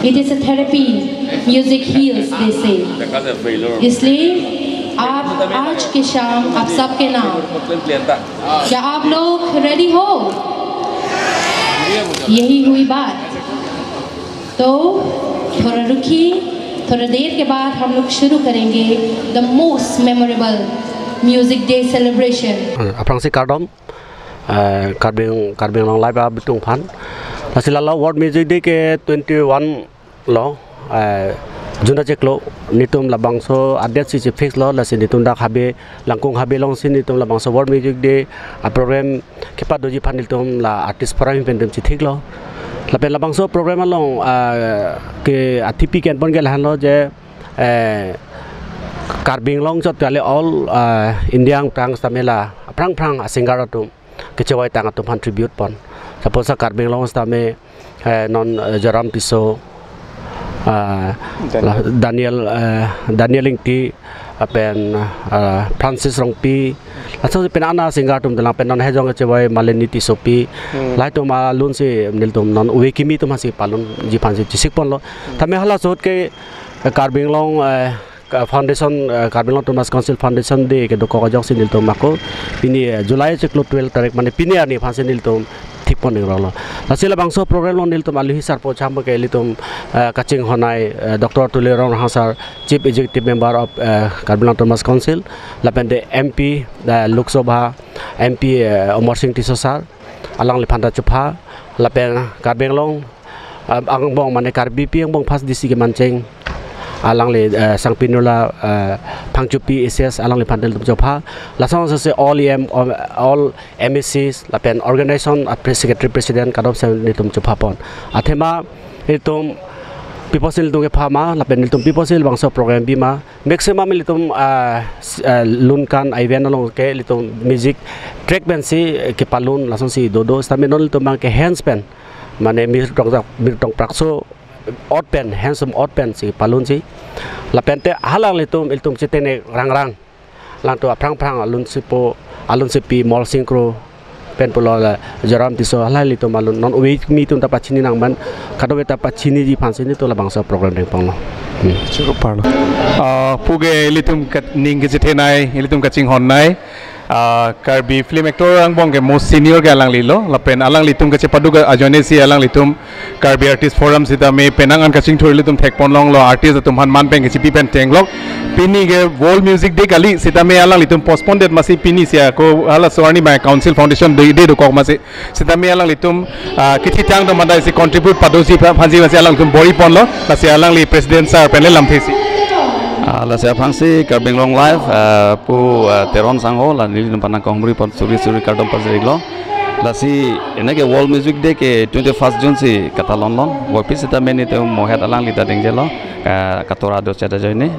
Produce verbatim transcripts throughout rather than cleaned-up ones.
It is a therapy. Music heals, they say. इसलिए आप आज के शाम आप सबके नाम, क्या आप लोग रेडी हो? यही हुई बात। तो थोड़ा रुकिए, थोड़ा देर के बाद हम लोग शुरू करेंगे the most memorable music day celebration. Aphrangsi kardom, eh, Karbi, Karbi Anglong Live abitung aphan. Lasi la la World Music Day ke twenty-one lo, eh, June achiklo, netum labangso a-date si chefix lo, lasi netum dak habe, Langkung habe alongsi netum labangso World Music Day a-program kepadoji aphan netum la artist forum pen netum chethik lo. Lapen labangso program along, ah, ke athipi ke-enpon ke lahenlo je, eh, Karbi Anglong chot kali all, ah, India angtang sitame la aphrang phrang a-singer atum kechevoi tang atum aphan tribute pon. Suppose a-Karbi Anglong sitame, eh, non, eh, Joram Tisso, ah, Daniel. La-, Daniel, eh, Daniel Ingti, lapen, ah, Francis Rongpi, laso penang a-singer atum dolang, pen non Hejong kechevoi Malini Tissopi, Hmm. lahai atum alun si nelitum non ove kimi atum aphansi palunji aphansi chesik ponlo. Hmm. Tame hala ahut ke, eh, Karbi Anglong, eh, Ka-, Foundation, eh, Karbi Anglong Autonomous Council Foundation Day kedokok ajoksi nelitum ako pini, eh, July achiklo twelve tarik mane pini arni aphansi nelitum thik pon ingrolo. Lasi labangso program along nelitum aluhi sarpo cham ke ilitum, eh, kachinghon-ai, eh, Doctor Tuliram Ronghang sir, Chief Executive Member of, eh, Karbi Anglong Autonomous Council, lapen de M P, eh, Lok Sabha M P, eh, Amarsing Tisso sir, alangliphan ta chopha, lapen Karbi Anglong, ah, angbong mane Karbipi angbong first D C kemancheng, alangli, eh, Sangpi Nurla, eh, Phangchopi A C S alangliphan ta nelitum chopha, lason sese all E M, all, all M A Cs, lapen organization a-pres-, secretary president kadokave nelitum chopha pon. Athema ilitum pi apotsi nelitum kepha ma, lapen ilitum pi apotsi labangso program bi ma, maximum ilitum, ah, s-, ah, lun kan a-event along ke ilitum music track pensi, eh, kepalun lasonsi dodo, sitame non ilitum abang ke hands pen, mane mir tong, mir tong prakso ot pen, hands-on ot pensi palunsi. Lapen te halanglitum ilitum chitene rangrang, alangtum aphrang phrang alun sipo, alun sipi Molsing Kro pen pulo la Joram Tisso, halahai ilitum alun non ove kimi atum ta pachini nangman, kadokave ta pachiniji aphansi nelitum labangso program dengpon lo. Hmm. Chukup parlo. Ah, puke ilitum kat-, ning kechethenei, ilitum kachinghonnei, ah, Karbi film actor angbong ke most senior ke alangli lo, lapen alanglitum kachepaduk ajoine si alanglitum Karbi Artist Forum sitame penang an kachingthur ilitum thekpon longlo, artist atum aphan man pen kachipi pen tenglok. Pini ke World Music Day kali, sitame alanglitum postpone det masi pini si ako halaso arni ma Council Foundation Day, day dokok masi, sitame alanglitum, ah, kithitang atum aphan ta isi contribute padosi pha-, aphansi masi alanglitum bor-i ponlo, lasi alangli President sir pen le lamthe si. Ah, lasi aphrangsi Karbi Anglong Live, ah, pu, ah, Teron sangho, la nelitum aphan nangkonghumri pon suri suri kardom pajirlo. Lasi, ene ke World Music Day ke twenty-first June si katalon lon. World Peace sitame netum mohet alangli ta dengjelo, ah, katora do chada joine.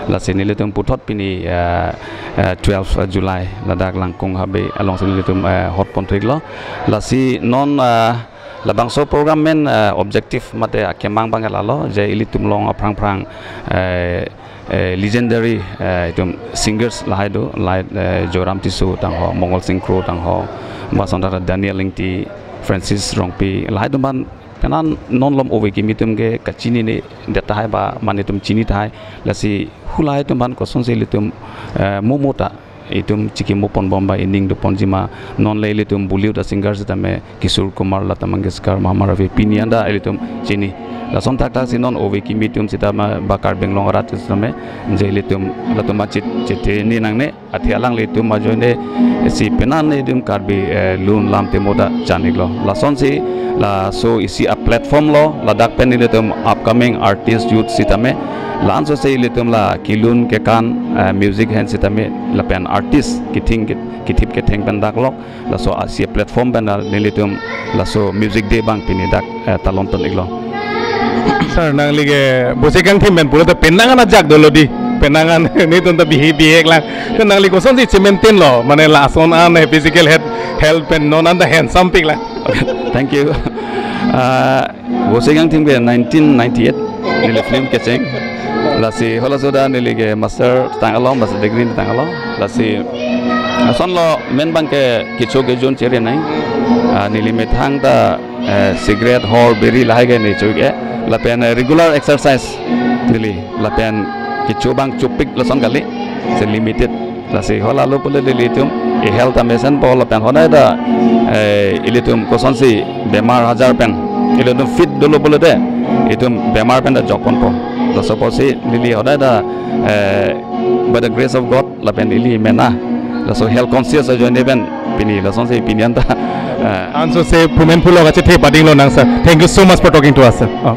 Lasi nelitum puthot pini, ah, ah, twelve July ladak Langkung habe alongsi nelitum, ah, hot pon thiklo. Lasi non, ah, labangso program main, ah, objective mate akemang abang lalo, je ilitum along aphrang phrang, eh, eh, legendary, eh, itum singers lahai do, lahai, eh, Joram Tisso tangho, Mongol Sing Kro tangho, lason tata Daniel Ingti, Francis Rongpi, lahai atum aphan penang non lom ove kimi atum ke kachinine det tahai ba mane itum chini tahai, lasi hu lahai atum aphan kosonsi ilitum, eh, mo mo ta itum chikimo ponbom ba ining doponji ma, non le ilitum Bollywood a-singer sitame Kishore Kumar, Lata Mangeshkar, Mohammad Rafi, pini an ta ilitum chini. Lason thakthak si non ove kimi atum sitame ba Karbi Anglong arat sitame je ilitum latum achet chete ni nangne, athe alanglitum ajoine si penang itum Karbi, eh, lun lam temo ta chan iklo. Lasonsi laso isi a-platform lo, ladak pen ilitum upcoming artist youth sitame la-anso si ilitum la kelun kekan, eh, music hen sitame lapen artist kething ke-, kethip ketheng pen daklok, laso isi a-platform pen la nelitum laso Music Day abang pini dak, eh, talon ton iklo. Sir, nangli ke Bose Kangthim pen pulo ta penang an ajak dolo di, penang an netum ta bihi bihek lang. To nangli kosonsi che-maintain lo, mane lason an, eh, physical health, health pen non an ta handsome pik lang. Okay, thank you. Ah, Bose Kangthim ke nineteen ninety-eight neli film kecheng. Lasi halaso ta neli ke master tanglo, master degree tanglo. Lasi asonlo main abang ke kecho kejun cheri nai. Ah, neli methang ta, eh, cigarette, hor, biri lahai ke necho ke. Lapen, eh, regular exercise neli, lapen kecho abang chopik lason kali, si limited. Lasi halalo pule nelitum e-health amesen po lapen hodai ta, eh, ilitum kosonsi bemar ajar pen ilitum fit dolo pulote itum bemar pen ta jokponpo. Laso apotsi neli hodai ta, eh, by the grace of God, lapen ili mena laso health conscious ajoine pen pini lasonsi pini anta, eh, anso se pumen pulo kache the pading lonang, sir. Thank you so much for talking to us, sir. Oh.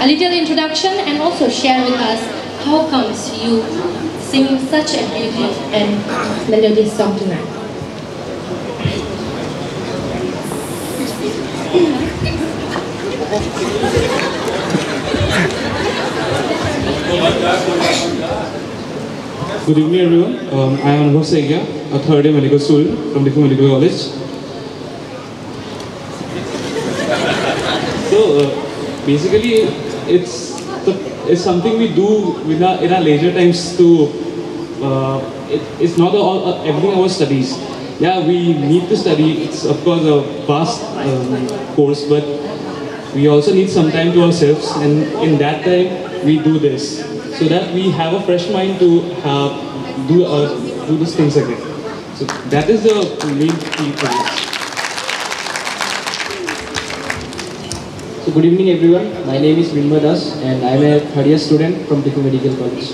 A little introduction and also share with us how comes you sing such a beautiful and melodious song tonight. Good evening, everyone. Um, I am Anubhav Saikia, a third year medical student from Diphu Medical College. So, uh, basically, it's the, it's something we do in our, in our leisure times to, uh, it, it's not all, uh, everything about studies. Yeah, we need to study. It's, of course, a vast, um, course, but we also need some time to ourselves, and in that time, we do this so that we have a fresh mind to have, do, uh, do these things again. So that is the main key for this. So good evening, everyone. My name is Mrinmoy Das, and I'm a third year student from Diphu Medical College.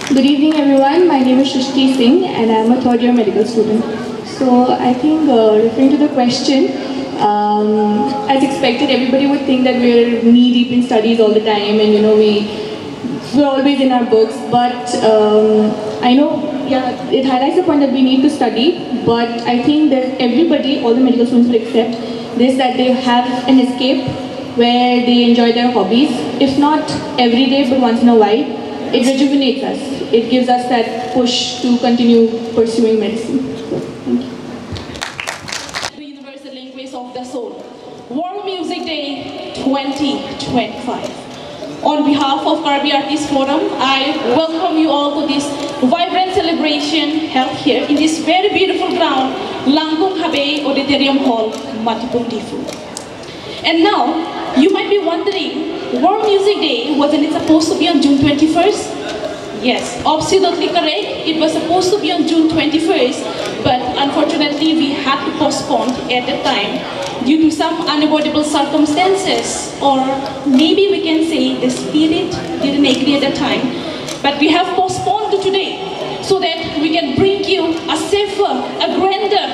Good evening, everyone. My name is Shrishti Singh, and I'm a third year medical student. So I think, uh, referring to the question, um, as expected, everybody would think that we're knee deep in studies all the time, and, you know, we we're always in our books, but, um, I know, yeah, it highlights the point that we need to study, but I think that everybody, all the medical students will accept this, that they have an escape where they enjoy their hobbies, if not every day, but once in a while. It rejuvenates us. It gives us that push to continue pursuing medicine. So, thank you. The universal language of the soul. World Music Day twenty twenty-five. On behalf of Karbi Artists Forum, I welcome you all to this vibrant celebration held here in this very beautiful ground, Langkung Habe Auditorium Hall, Matipung, Diphu. And now, you might be wondering, World Music Day, wasn't it supposed to be on June twenty-first? Yes, absolutely correct. It was supposed to be on June twenty-first, but unfortunately, we had to postpone at that time due to some unavoidable circumstances, or maybe we can say the spirit didn't agree at that time. But we have postponed to today so that we can bring you a safer, a grander,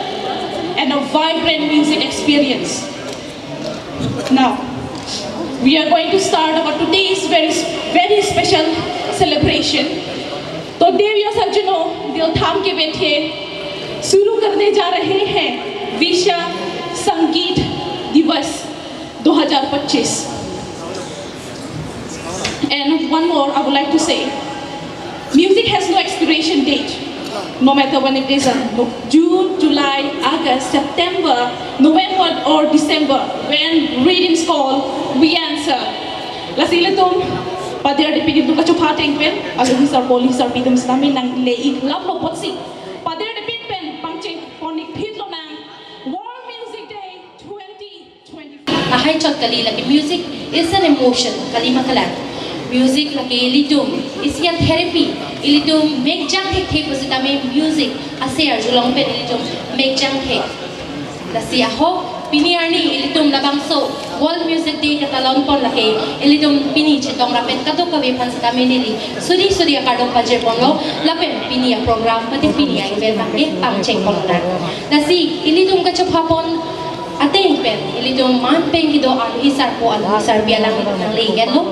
and a vibrant music experience. Now, we are going to start our today's very, very special celebration. तो देवियों सज्जनों, दिल थाम के बैठिए, शुरू करने जा रहे हैं विश्व संगीत दिवस दो हज़ार पच्चीस। And one more I would like to say, music has no expiration date. No matter when it is, uh, no, June, July, August, September, November or December, when ringing calls, we answer. Lasi ilitum pader dipik ilitum kachopha ateng pen, alohi sarpo alohi sarpi atum sitame nangle-ik lap lo apotsi, pader dipik pen pangcheng pon-ik phit lonang. World Music Day twenty Hai chot kali, lake music is an emotion, kali ma kalang. Music lake ilitum isi a-therapy, ilitum mekjang thekthe pusitame music ase arjulong pen ilitum mekjang thek. Lasi ahok pini arni ilitum labangso World Music Day katalon pon lake ilitum pini chetong rapen kadokave aphan sitame neli suri suri akardom pajir ponlo, lapen pini a-program mate pini a-event lake pangcheng pon na. Lasi ilitum kachopha pon ateng pen ilitum man pen kedo aluhi sarpo aluhi sarpi alanglitum nangli-enlo.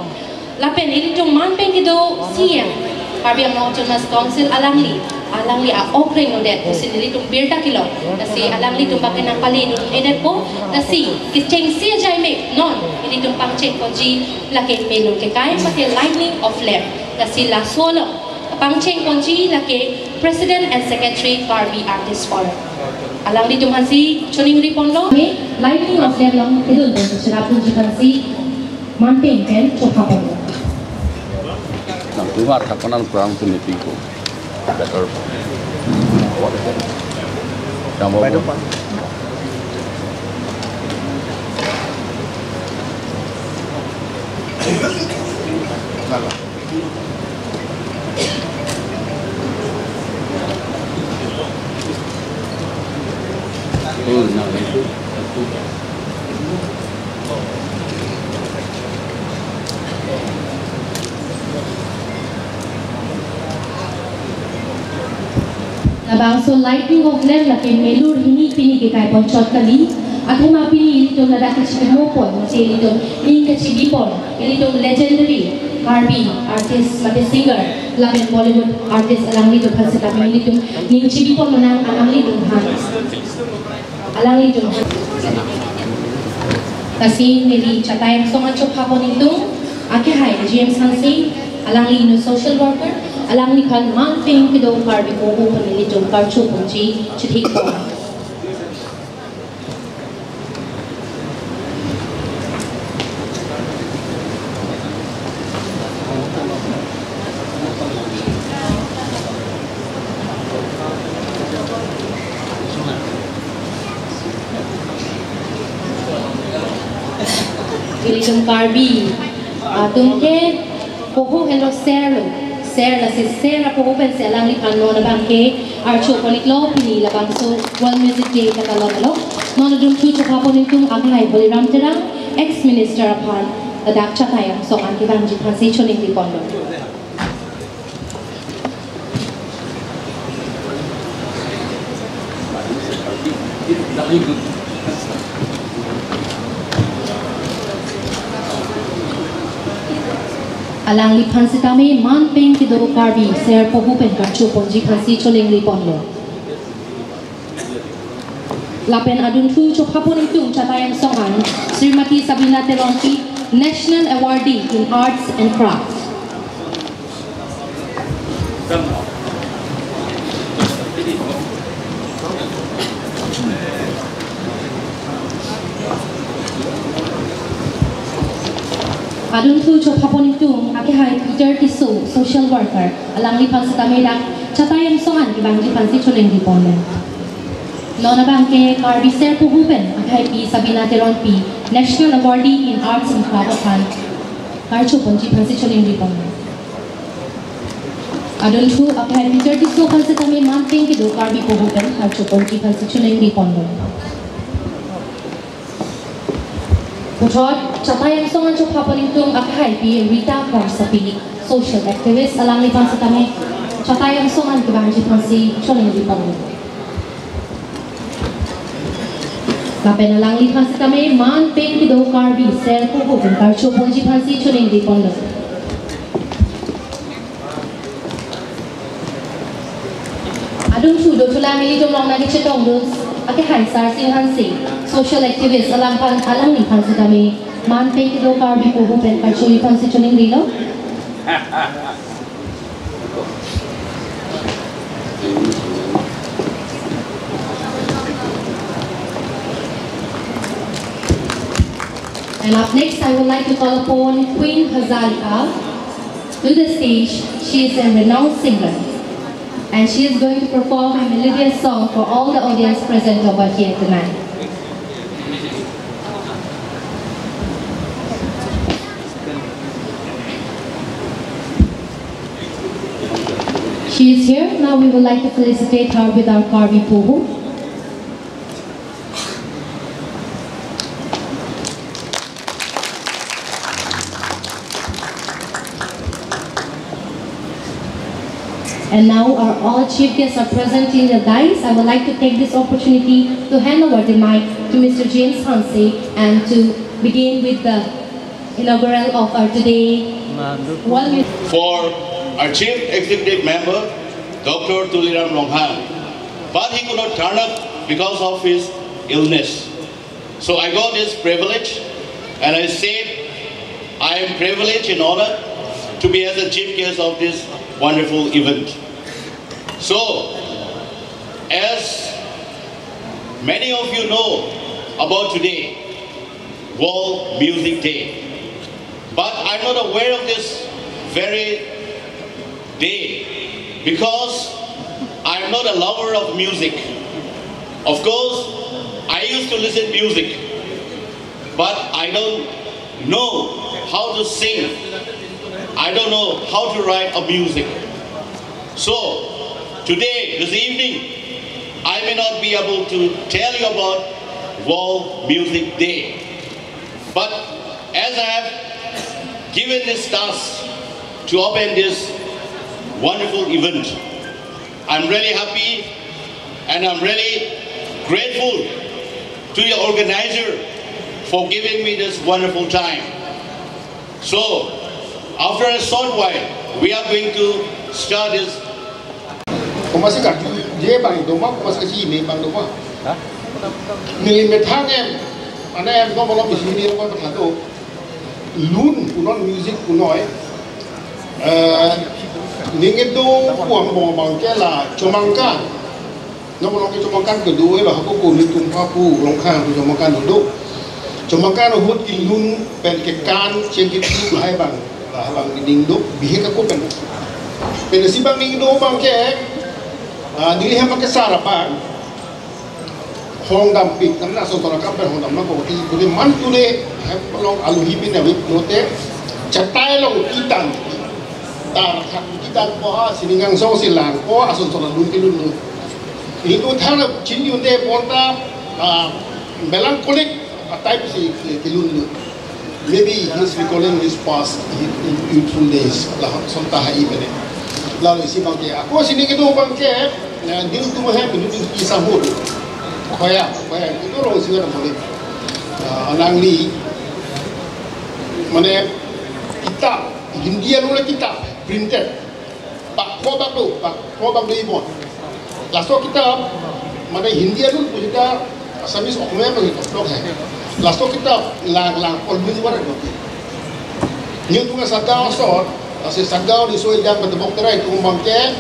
Lapen ilitum man pen kedo C E M, Karbi Anglong Autonomous Council alangli, alangli a-ok reng nodet pusi nelitum birta kelong. Lasi alanglitum bak kenang pali dun edetpo. Lasi kechengsi ajai mek non ilitum pangcheng ponji lake Melur Kekai mate Lighting of Lamp. Lasi laso along pangcheng ponji lake President and Secretary Karbi Artist Forum. Alanglitum aphansi choningri ponlo. Lighting of Lamp along kedun pon cherap ponji aphansi man pen pen chopha ponlo. Nang keluar kapanan kurang tu ni pingko. Better. Kamu Labangso Lighting of Lamp lake Melur hini pini kekai pon chot kali. Athema pini ilitum ladak kachikimo pon, mate ilitum ning kachibi pon, ilitum legendary Karbi artist mate singer lapen Bollywood artist alanglitum aphan sitame ilitum ning chibi pon lonang, alanglitum aphan. Alanglitum aphan. Lasi neli Chatayang Song an chopha pon ingtung, akehai James Hanse, alangli inut social worker, alangliphan man pen kedo Karbi poho pen ilitum karcho ponji chethik pon. Ilitum Karbi atum ke poho henlo ser lo, ser, lasi ser apoho pensi alangliphan non abang ke archo pon iklo. Pini labangso World Music Day katalon along non adunthu chopha pon ingtung akehai Baliram Terang, ex minister, aphan ladak Chatayang Song an kevangji aphansi choningri ponlo. Alangliphan sitame man pen kedo Karbi ser poho pen karcho ponji aphansi choningri ponlo. Lapen adunthu chopha pon ingtung Chatayang Song an Srimati Sabina Teronpi, National Awardee in Arts and Crafts. Adunthu chopha pon ingtung akehai Peter Tisso, social worker, alangliphan sitame dak Chatayang Song an kevangji aphansi choningri ponlo. Non abang ke Karbi ser poho pen akehaipi Sabina Teronpi, National Awardee in Arts and Craft aphan karcho ponji aphansi choningri ponlo. Adunthu akehai Peter Tisso aphan sitame man pen kedo Karbi poho pen karcho ponji aphansi choningri ponlo. Puthot Chatayang Song an chopha pon ingtung akehaipi Rita Kramsapi, social activist, alangliphan sitame Chatayang Song an kevangji aphansi choningri ponlo. Lapen alangliphan sitame man pen kedo Karbi ser poho pen karcho ponji aphansi choningri ponlo. Adunthu dothulang ilitum along nangkachetongdun akehai Sarsing Hanse, social activist, alangphan, alangliphan sitame man pen kedo Karbi poho pen karchoji aphansi choningrilo. And up next, I would like to call upon Queen Hazarika to the stage. She is a renowned singer, and she is going to perform a melodious song for all the audience present over here tonight. She is here. Now we would like to felicitate her with our Karbi Puhu. And now our all chief guests are present in the dais. I would like to take this opportunity to hand over the mic to Mister James Hanse and to begin with the inaugural of our today. One minute. For our Chief Executive Member, Doctor Tuliram Ronghang, but he could not turn up because of his illness. So I got this privilege and I said, I am privileged and honored to be as a chief guest of this wonderful event. So, as many of you know about today, World Music Day, but I'm not aware of this very day because I'm not a lover of music. Of course, I used to listen music, but I don't know how to sing. I don't know how to write a music. So, today, this evening, I may not be able to tell you about World Music Day. But as I have given this task to open this wonderful event, I'm really happy and I'm really grateful to the organizer for giving me this wonderful time. So, after a short while, we are going to start this Komatsi karjuji abang do ma, komatsi karjuji abang do ma. Neli methang em, mane em no malom isi neli ko methang do. Lun punon, music punoi. Eh, ning kedo pu angbong abang ke la chomangkan. No malom ke chomangkan kedo, eh, ba hako ko nelitum pha pu Ronghang pu chomangkan do. Chomangkan ahut kelun pen kekan chengkithu lahai abang. Lahai abang ning do, bihek ako pen. Pensi abang ning do abang ke, ah, neli hem ke sar abang. Hongdampik, namna asonson akam pen hongdam nangkok, i kuli man tule, hem along aluhi bin awit lote, chatai along kitan. Tar hak kitan po ha, siningang song silang po, asonson alun kelun lo. Itum thana chinjunde ponta, ah, melancholic a type si ke- kelun lo. Maybe he is recalling his past, his youthful days. Lahai asonta hai mene. Lalu isi abang ke, ako sining kedo abang ke, eh, nelitum hem, nelitum ki samur. Khoya, khoya, itu rong singa na boleh. Ah, alangli, mane, kitab, Hindi alun le kitab, printed. Pak ko bak do, pak ko bak do ibon. Laso kitab, mane Hindi alun pu sita Assamese Okhomia pu sita blog hai. Laso kitab lang lang pon buji warak do. Nelitum ke Sagaon asor, lasi Sagaon riso ejang pen tebok terai atum abang ke,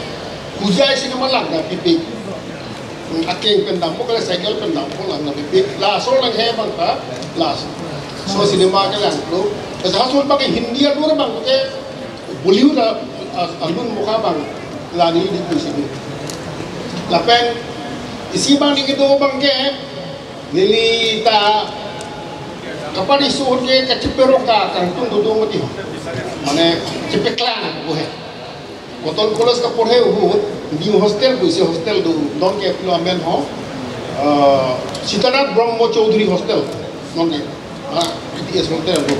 kujai si kamalang na pipik. Akeng pen dampo kali cycle pen dampo lang na pipik. Laso lang he abang ta, laso. So cinema ke lang lo. Asa hasun pakai Hindi alun abang ke, Bollywood a, a, alun mokha abang la neli di pusi di. Lapen isi abang ning kedo abang ke neli ta kapari suhut ke kacheperoka kangtung dodun mati ho. Mane chepeklang ko he. Cotton College kaporhe ahut new hostel pusi hostel do, non ke pilo amen ho. Ah, Sitanath Brahma Chaudhary Hostel. Non ke. Ah, B T S Hotel lo.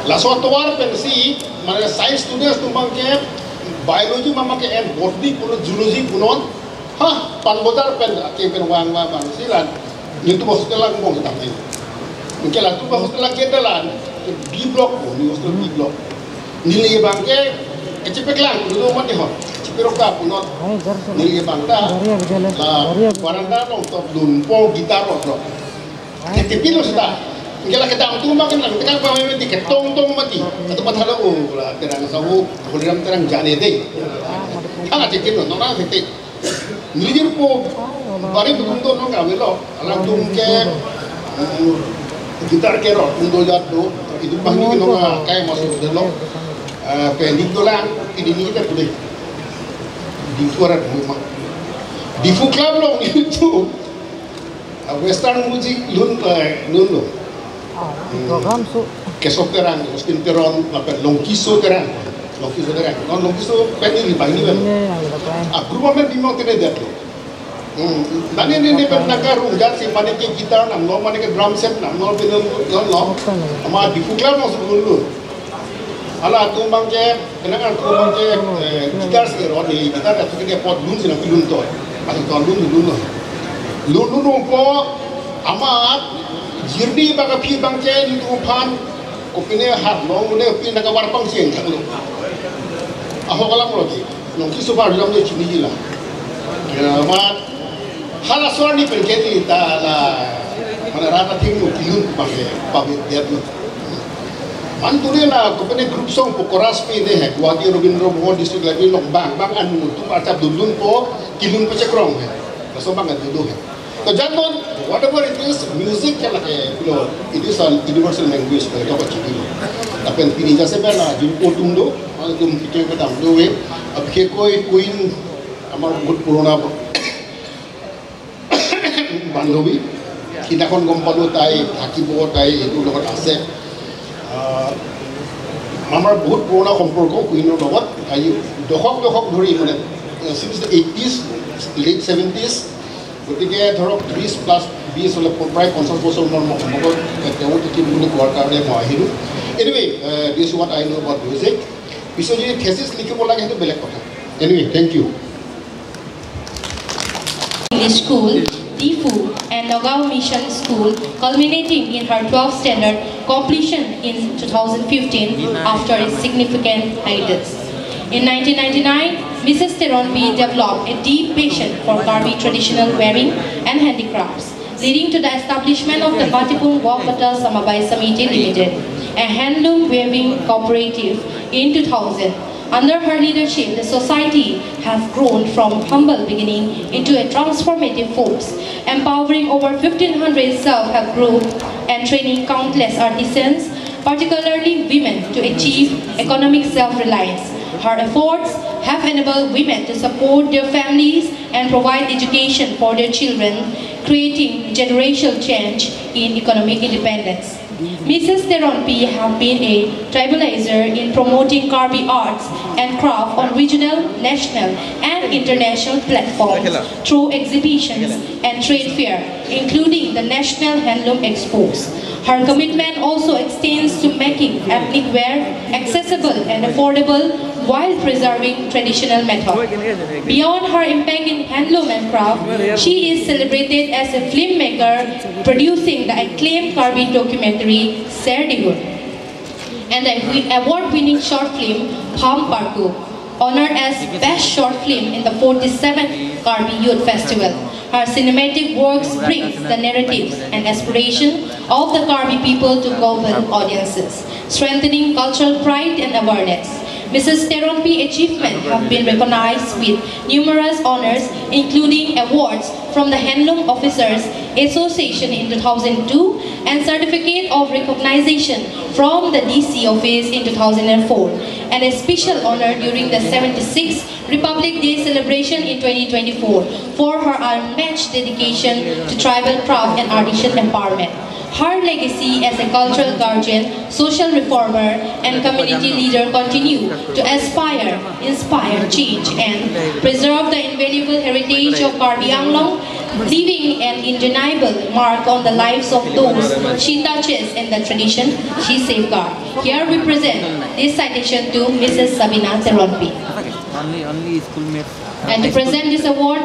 Laso atovar pensi, mane science students atum abang ke, biology mama ke en, botany punon, zoology punon. Ha, Panbazar pen, akeng pen vang vang vang si lan. Nelitum hostel lang bong tamai. Anke latum hostel lang ke dalan, B block ko, new hostel B block. Neli abang ke, kachepeklang, dulu mati ho. Cheperoka punon. Neli abang ta, la, veranda along top dun po guitar rot rot. Tete pilo sita. Anke la kedam atum abang ke nang tekang pamai mati, ketong tong mati. Atum pathalo, oh, la Terang sahu, Holiram Terang jane de. Thang achekin lo, nona tete. Neli jirpo, bari betum do nong kave lo. Alangtum ke, eh, guitar ke rot, tum do jat do. Itum banghini ke nong akai masuk de lo. Eh, pending dolang, ini ni kita boleh. Di suara rumah. Diphu Club along itu. Ah, western music lun, eh, lun lo. Ah, program so. Kesok Terang, Austin Teron, lapen Longkiso Terang. Longkiso de kan. Non longkiso pen ni banghini pen. A group amen bimong tene det lo. Hmm. Nane ne ne pen nangkarung jat si mane ke guitar namlo, mane ke drum set namlo, pen non lo. Ama Diphu klar nangsi dun lo. Hala atum abang ke, kenang atum abang ke, eh, guitar si ro ni, guitar atum ke pot dun si nangpidun to. Masih to dun dun lo. Dun dun po, amat jirni baka phi abang ke ni tu pan. Kopine hat long ne pine kabar pangcheng thaklo. Ahok alam lo ji. Longkiso bar lam ne chiniji la. Ya, ma hala so arni pen ke ni ta la. Mane rat athengno kilun pake pabit dia tu. Mane tuni la kopine group song po chorus pine he. Guwahati Rabindra Bhawan District Library along bang bang anu tum achap dun dun po kilun pachekrong he. Laso abang anu do he. To jat non, whatever it is, music ke lake, you know, it is an universal language, kali to kachini lo. Lapen pini jasemet la jin otum do, atum piteng kedam do we, abke koi Queen, amar bahut purana bandhobi, kita kon gompalo tai, thakibo tai, itu logot ase. Ah, amar bahut purana somporko Queen-or logot, ai dohok dohok dhori mane, eh, since the eighties, late seventies, গতিকে ধৰক ত্ৰিশ প্লাছ বিশ হ'লে প-, প্ৰায় পঞ্চাছ বছৰ মোৰ ম-, মগত, এ, তেওঁ থাকিম বুলি কোৱাৰ কাৰণে মই আহিলোঁ। Anyway, uh, this is what I know about music. পিছত যদি thesis লিখিব লাগে, সেইটো বেলেগ কথা। Anyway, thank you. English School, Diphu, and Nagaon Mission School, culminating in her twelfth standard completion in two thousand fifteen after a significant hiatus. In nineteen ninety-nine, Missus Teronpi developed a deep passion for Karbi traditional weaving and handicrafts, leading to the establishment of the Matipung Wokpata Samabai Samiti Limited, a handloom weaving cooperative in two thousand. Under her leadership, the society has grown from humble beginning into a transformative force, empowering over fifteen hundred self-help group and training countless artisans, particularly women, to achieve economic self-reliance. Her efforts have enabled women to support their families and provide education for their children, creating generational change in economic independence. Missus Teronpi have been a trailblazer in promoting Karbi arts and craft on regional, national, and international platforms through exhibitions and trade fair, including the National Handloom Expos. Her commitment also extends to making ethnic wear accessible and affordable while preserving traditional method. Beyond her impact in handloom and craft, she is celebrated as a filmmaker, producing the acclaimed Karbi documentary Ser Dihun and the wi-, award-winning short film Pham Parku, honored as Best Short Film in the forty-seventh Karbi Youth Festival. Her cinematic works brings the narratives and aspiration of the Karbi people to global audiences, strengthening cultural pride and awareness. Missus Teronpi achievement have been recognized with numerous honors, including awards from the Handloom Officers Association in two thousand two and certificate of recognition from the D C office in two thousand four, and a special honor during the seventy-sixth Republic Day celebration in twenty twenty-four for her unmatched dedication to tribal craft and artisan empowerment. Her legacy as a cultural guardian, social reformer, and community leader continue to aspire, inspire, change, and preserve the invaluable heritage of Karbi Anglong, leaving an indelible mark on the lives of those she touches and the tradition she safeguards. Here we present this citation to Missus Sabina Teronpi. Only, only schoolmates. And to present this award,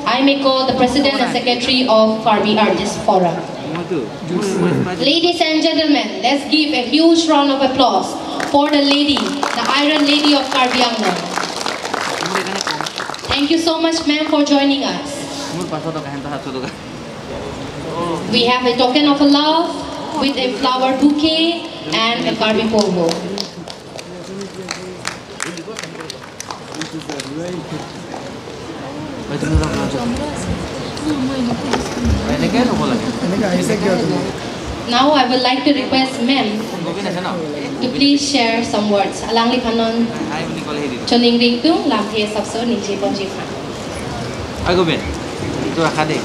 I may call the President and Secretary of Karbi Artist Forum. Ladies and gentlemen, let's give a huge round of applause for the lady, the Iron Lady of Karbi Anglong. Thank you so much, ma'am, for joining us. We have a token of love with a flower bouquet and a Karbi poho. Now I would like to request ma'am to please share some words. Alangliphan non choningri ingtung, lamthe asapso ningjeponji aphan. Ago ben, itu akade.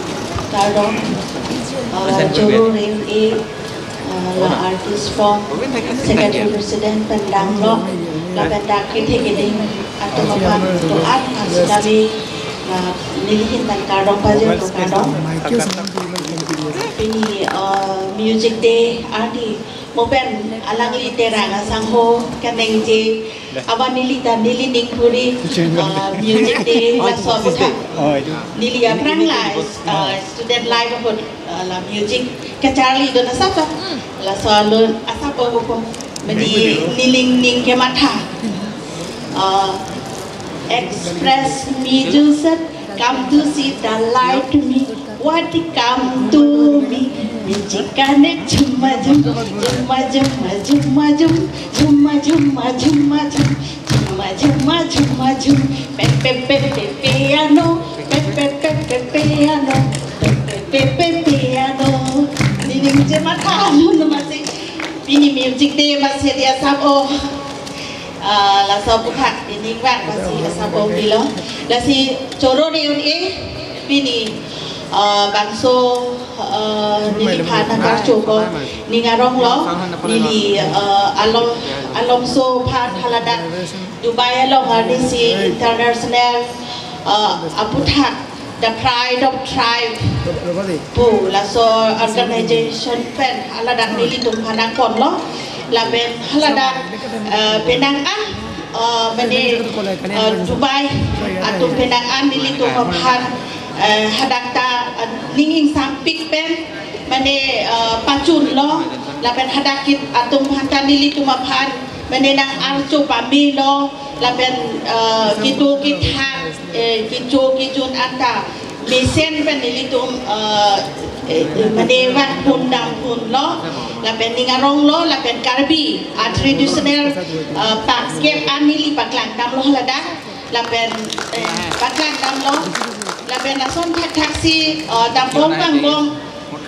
Kardom, uh, Joro Reng-e, uh, la artist from Secretary President pen damlo. Lapen dak kethe keding atum aphan to-an aphan sitame, ah, nelihin ta kardom pajirlo, kardom. Pini, ah, music day arni mo pen alangli Terang asangho kaningje, aban neli ta neli ning puri, ah, music day laso aputhak neli aphrang la, ah, student life ahut, ah, la music kacharli dun asap ta. Laso alun asap o ko mane neli ning kematha. Uh, express me, Joseph, come to see the light me. What come to me? Music and it chuma jum, chuma juma juma jum, chuma juma juma jum, chuma juma juma jum. Pe pe pe pe piano, pe pe pe pe piano, pe pe pe pe piano. Neli ning kematha alun masi. Pini music day masi dia sabo. Ah, laso aputhak neli vang masi asap ong pilo. Lasi choro reun e pini, ah, bangso, ah, neliphan nangkarcho ko ning aronglo, neli, ah, along, alongso aphan haladak Dubai along arnisi international, ah, aputhak The Pride of Tribe pu laso organization pen haladak nelitum aphan nangponlo. Lapen haladak, eh, penang an, eh, mane, eh, Dubai atum penang an nelitum aphan, eh, hadak ta, eh, ning ingsampik pen mane, eh, pachunlo. Lapen hadak kit atum aphan ta nelitum aphan mane nang-archo pamelo. Lapen, eh, kedo kethak, eh, kecho kejun anta mesen pen nelitum, eh, eh, mane van pundam punlo, lapen ning aronglo, lapen Karbi a traditional, eh, paket an neli paklang damlo haladak, lapen, eh, paklang damlo, lapen lason thakthak si, eh, dambom pangbom,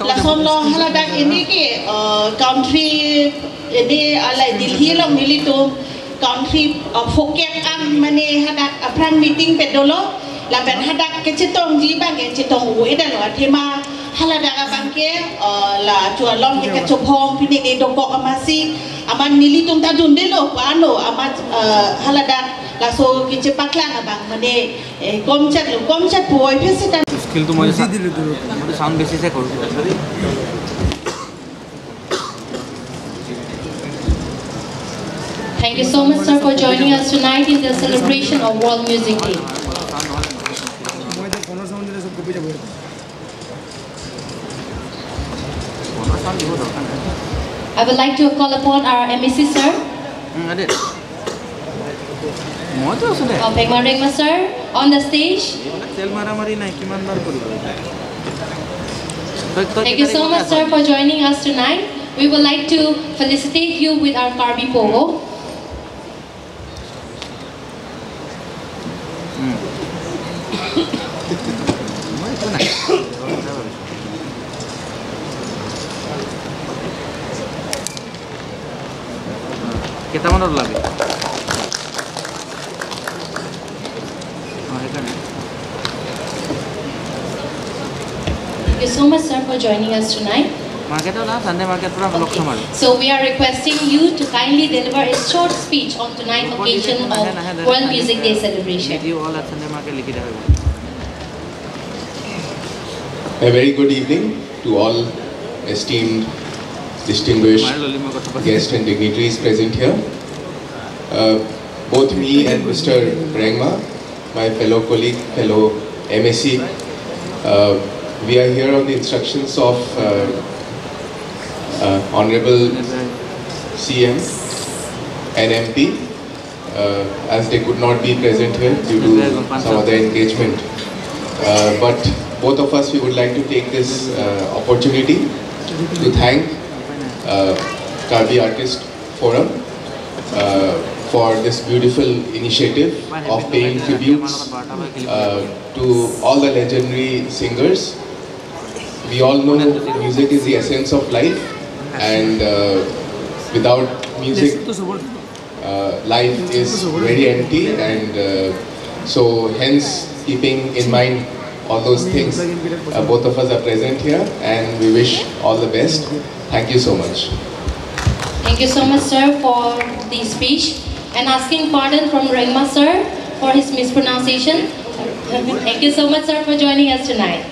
lasonlo haladak ini ke, eh, country ini alai Delhi along nelitum country, uh, foket an mane hadak aphrang meeting pe dolo, lapen hadak kechetongji abang kechetong-o-e detlo, athema haladak abang ke, uh, la chualong ke kechobhong pini ne dokok amatsi amat nelitum ta dundelo pano amat, uh, haladak laso kechepaklang abang mane, eh, komchat lo, komchat poi phese ta. স্কিলটো মই চা- মইতো চাউণ্ড বেছি চাই কৰোঁ। Thank you so much, sir, for joining us tonight in the celebration of World Music Day. I would like to call upon our M A C, sir. মইতো আছো দে। Uh, Pengma Rengma, sir, on the stage. এইবিলাক তেল মাৰা মাৰি নাই, কিমান বাৰ কৰিব? Thank you so much, sir, for joining us tonight. We would like to felicitate you with our Karbi Pogo. কেইটামানত ওলাবি? অ, সেইকাৰণে। Thank you so much, sir, for joining us tonight. মাৰ্কেটত আহ, চানডে মাৰ্কেট পুৰা ব্লক থম আৰু। So we are requesting you to kindly deliver a short speech on tonight occasion of World Music Day celebration. Meet you all at Sunday market, লিখি দিয়া হৈ গ'ল। A very good evening to all esteemed, distinguished guests and dignitaries present here. Uh, both me and Mister Rengma, my fellow colleague, fellow M A C, uh, we are here on the instructions of, uh, uh, Honorable C M and M P, uh, as they could not be present here due to some other engagement. Uh, but both of us, we would like to take this, uh, opportunity to thank, uh, Karbi Artist Forum, uh, for this beautiful initiative of paying tributes, uh, to all the legendary singers. We all know music is the essence of life, and, uh, without music, uh, life is very empty, and, uh, so hence, keeping in mind all those things, uh, both of us are present here, and we wish all the best. Thank you so much. Thank you so much, sir, for the speech. And asking pardon from Rengma sir for his mispronunciation. Thank you so much, sir, for joining us tonight.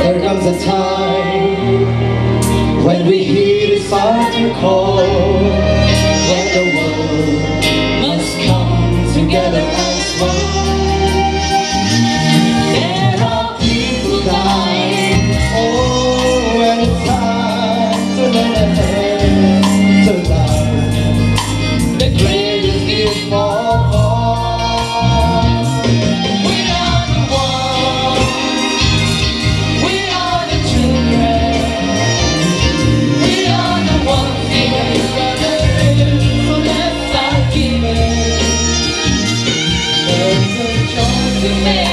There comes a time when we hear the siren call, when the world must come together as one. There are people dying. Oh, when it's time to lend a hand to love, the greatest gift of all. We are the ones. We are the children. We are the ones giving each other. So let's start giving. There's a choice to make.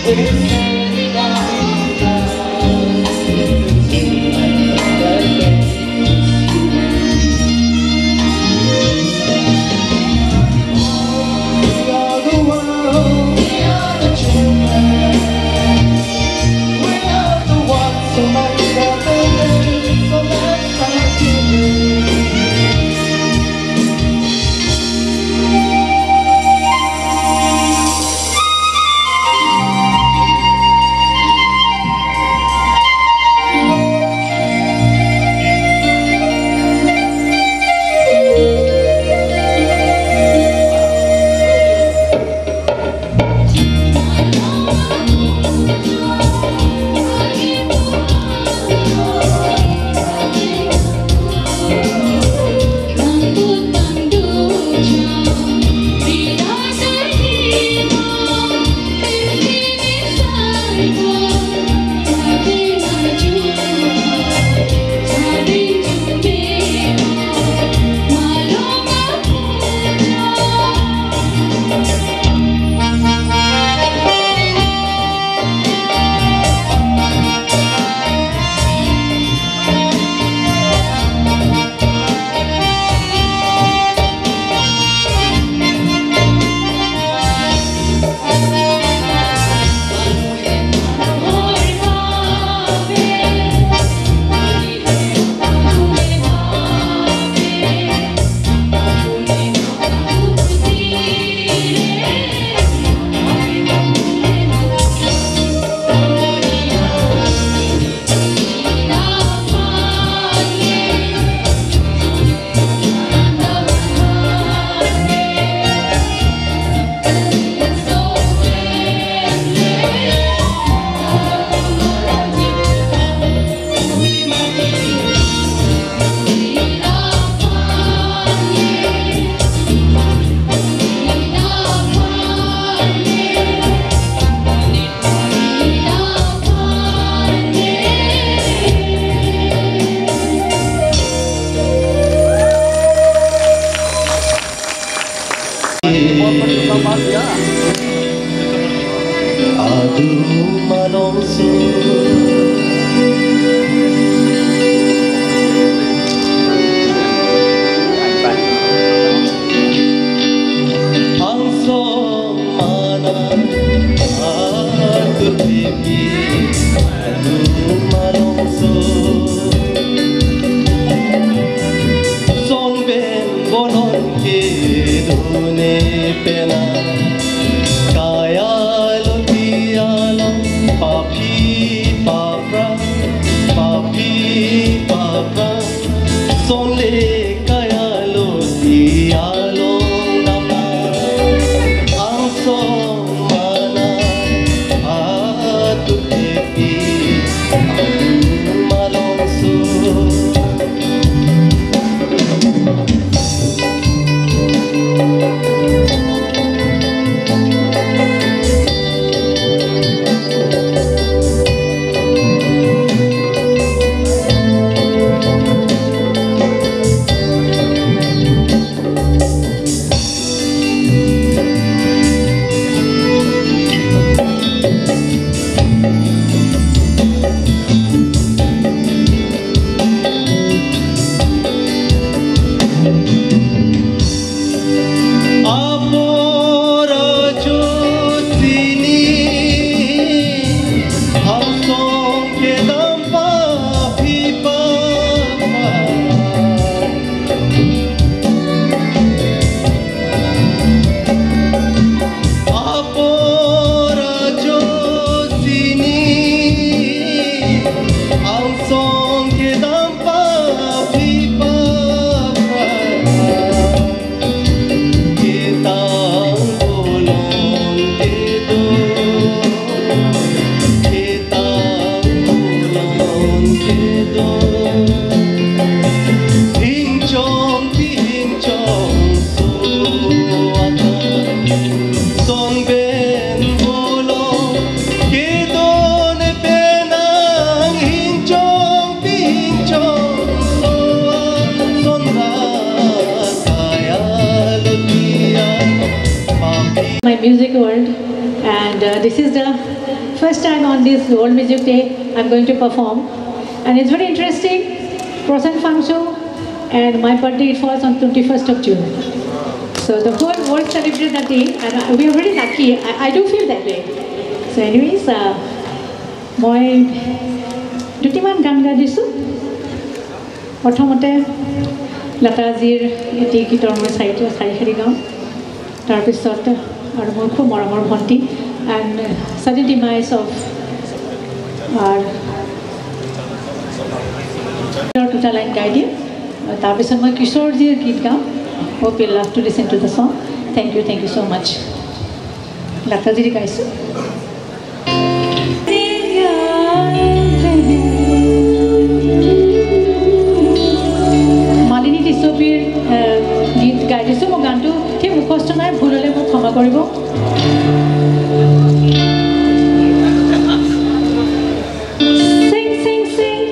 We're standing out loud. We are the world. We are the children. We are the ones who make the difference. So let's start giving. Malongso. Angsong mana atu tepi atu malongso. Son pen bolon kedo ne penang. Kaya lo tia lo paphi papra, paphi papra. Son le kaya lo tia lo dama. Angsong mana atu tepi atu malongso. Apor ajo chini angsong kedam paphi papra. Apor ajo chini angsong kedam paphi papra. Ketang bolon kedo, ketang bolon kedo. Hinchong pi hinchong so ata. Son pen bolon kedo ne penang hinchong pi hinchong so ata. Son ra kaya lo tia. My music world, and uh, this is the first time on this World Music Day I'm going to perform, and it's very interesting. Prosen Phangcho and my birthday, it falls on twenty-first of June, so the whole world celebrate that day, and uh, we are very lucky. I, I do feel that way. So, anyways, uh, মই দুটিমান গান গাই দিছোঁ। প্ৰথমতে লতাজীৰ এটি গীতৰ মই চাৰিটা চাৰি শাৰী গাম। তাৰপিছত আৰু মোৰ খুব মৰমৰ ভণ্টি, and sudden demise of our দুটা লাইন গাই দিম। তাৰপিছত মই কিশোৰজীৰ গীত গাম। Hope you love to listen to the song. Thank you, thank you so much. লতাজীৰ গাইছোঁ। মালিনী তিছপীৰ, এ, গীত গাই দিছোঁ। মোৰ গানটো ঠিক মুখস্থ নাই, ভুল হ'লে মোক ক্ষমা কৰিব। Sing, sing, sing.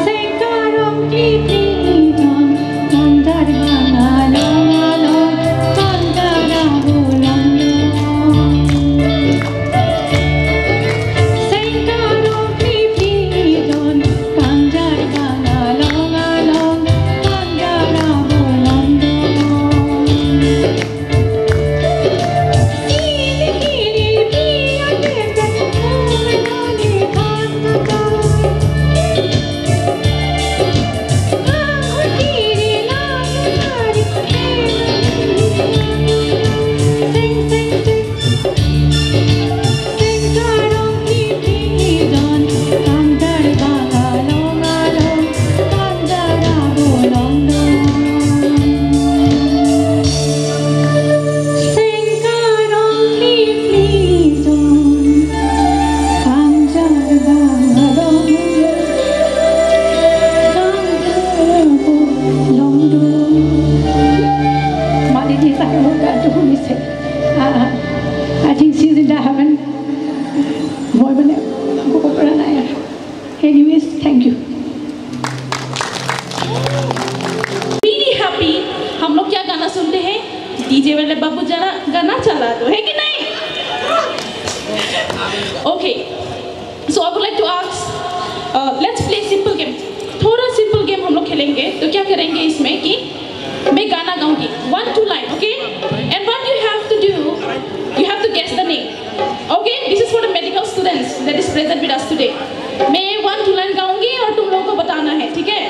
Sing karong pli pli don, kangdar bang along along, kangdar abo long don. Sing karong pli pli don, kangdar bang along along, kangdar abo long don. Malini saka mo ka tu ni se. Ah, I think she's in the heaven. Boy bane, ko ko pura na ya. Anyways, thank you. Really happy। हम लोग क्या गाना सुनते हैं? डीजे वाले बाबू जरा गाना चला दो, है कि नहीं? Okay, so I would like to ask, uh, let's play simple game. थोड़ा simple game हम लोग खेलेंगे. तो क्या करेंगे इसमें कि मैं गाना गाऊंगी, one two line, okay? And what you have to do, you have to guess the name. Okay, this is for the medical students that is present with us today. मैं one two line गाऊंगी और तुम लोगों को बताना है, ठीक है?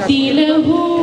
दिल हूँ